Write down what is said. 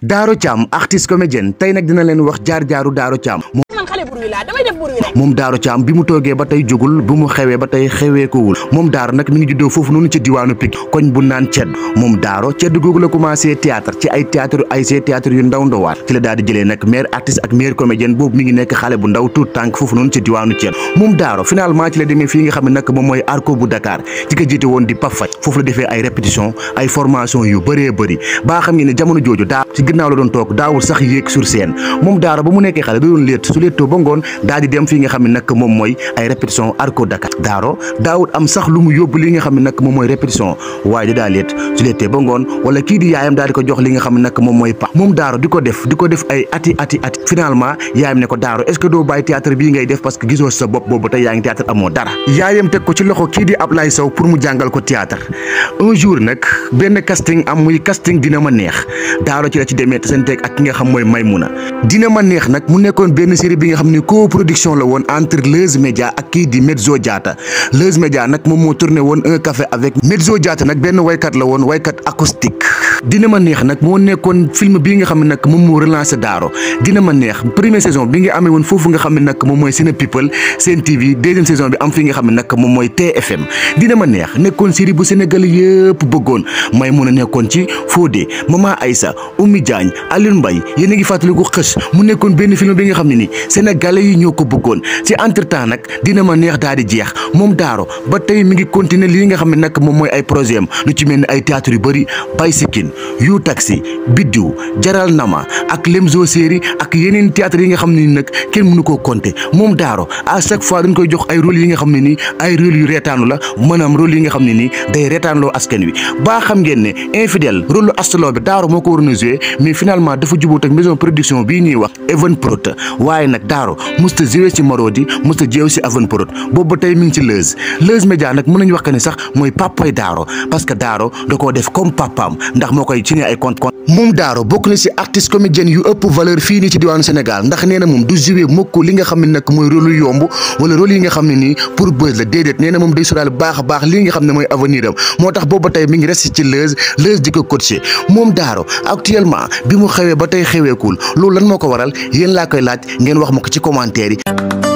Daro Thiam artiste comédienne tey nag dina leen wax jaar-jaaru Daro Thiam. moom Daro Thiam bi mu toogee ba tey jógul bu mu xewee ba tey xeweekuwul moom Daro nag mi ngi juddoo foofu noonu ci diwaanu Pik koñ bu naan cedd moom Daro cedd googu la commencé théâtre ci ay théâtre yu ndaw ndawaat ci la daal di jëlee nag meilleur artiste ak meilleure comédienne boobu mi ngi nekk xale bu ndaw tout tànk foofu noonu ci diwaanu cedd moom Daro finalement ci la demee fii nga xam ne nag moom mooy Arco bu Dakar ci ko jiite woon di Paf Faj foofu la defee ay répétition ay formation yu bëree bëri baa xam ngeen ne jamono jooju Daro ci ginnaaw la doon toog daawul sax yéeg sur scène moom Daro ba mu nekkee xale da doon léet su léetoo ba ngoon daal di dem fii nga xam ne nag moom mooy ay répétition Arco Dakar Daro daawul am sax lu mu yóbbu li nga xam ne nag moom mooy répétition waaye daa léet su léetee ba ngoon wala kii di yaayam daal di ko jox li nga xam ne nag moom mooy pax moom Daro di ko def ay ati finalement yaayam ne ko Daro est-ce que doo bàyyi théâtre bii ngay def parce que gisoo sa bopp boobu tey yaa ngi théâtre amoo dara yaayam teg ko ci loxo kii di Ablaye Sow pour mu jàngal ko théâtre un jour nag benn casting am muy casting dina ma neex Daro ci la ci demee te seen teg ak ki nga xam mooy Maymuna dina ma neex nag mu nekkoon benn série bi nga xam ne coproduction la woon entre Leuz Média ak kii di Medzo Diatta Leuz Média nag moom moo tourné woon un café avec Medzo Diatta nag benn waykat la woon waykat acoustique dina ma neex nag moo nekkoon film bii nga xam ne nag moom moo relancé Daro dina ma neex première saison bi nga amee woon foofu nga xam ne nag moom mooy Sene People Sen TV deuxième saison bi am fi nga xam ne nag moom mooy TFM dina ma neex nekkoon série bu Sénégal yëpp bëggoon may mun a nekkoon ci Fodé Mama Aïssa Oumy Diagne Alioune Mbaye yéen a ngi fàttaliku Xës mu nekkoon benn film bi nga xam ne ni Sénégalais yi ñoo ko bëggoon ci entre-temps nag dina ma neex daal di jeex moom Daro ba tey mi ngi continuer lii nga xam ne nag moom mooy ay projet am lu ci mel ni ay théâtre yu bëri Baysikin yu taxi Biddiw Jaral Nama ak Lemzo série ak yeneen théâtre yi nga xam ne ni nag kenn mënu koo compter moom Daro à chaque fois dañ koy jox ay rôle yi nga xam ne nii ay rôle yu reetaanu la maanaam rôle yi nga xam ne nii day reetaanloo askan wi baa xam ngeen ne infidèle rôle astalo bi Daro moo ko waroon a jouer mais finalement dafa jubóot ak maison production bii ñuy wax Evenprod waaye nag Daro musta jouer ci Marodi musta jéew ci Evenprod boobu ba tey mi ngi ci Leuz Média nag mën nañu wax que ne sax mooy papay Daro parce que Daro da koo def comme papaam ndax moo koy signé ay compte moom Daro bokk na ci artiste comédienne yu ëpp valeur fii nii ci diwaanu Sénégal ndax nee na moom du jouer mukk li nga xam ne nag mooy rôle yu yomb wala rôle yi nga xam ne nii pour buzz la déedéet nee na moom day sóoraale baax a baax li nga xam ne mooy avenir am moo tax boobu ba tey mi ngi resté ci Leuz di ko coacher moom Daro actuellement bi mu xewee ba tey xeweekul loolu lan moo ko waral yéen laa koy laaj ngeen wax ma ko ci commentaire yi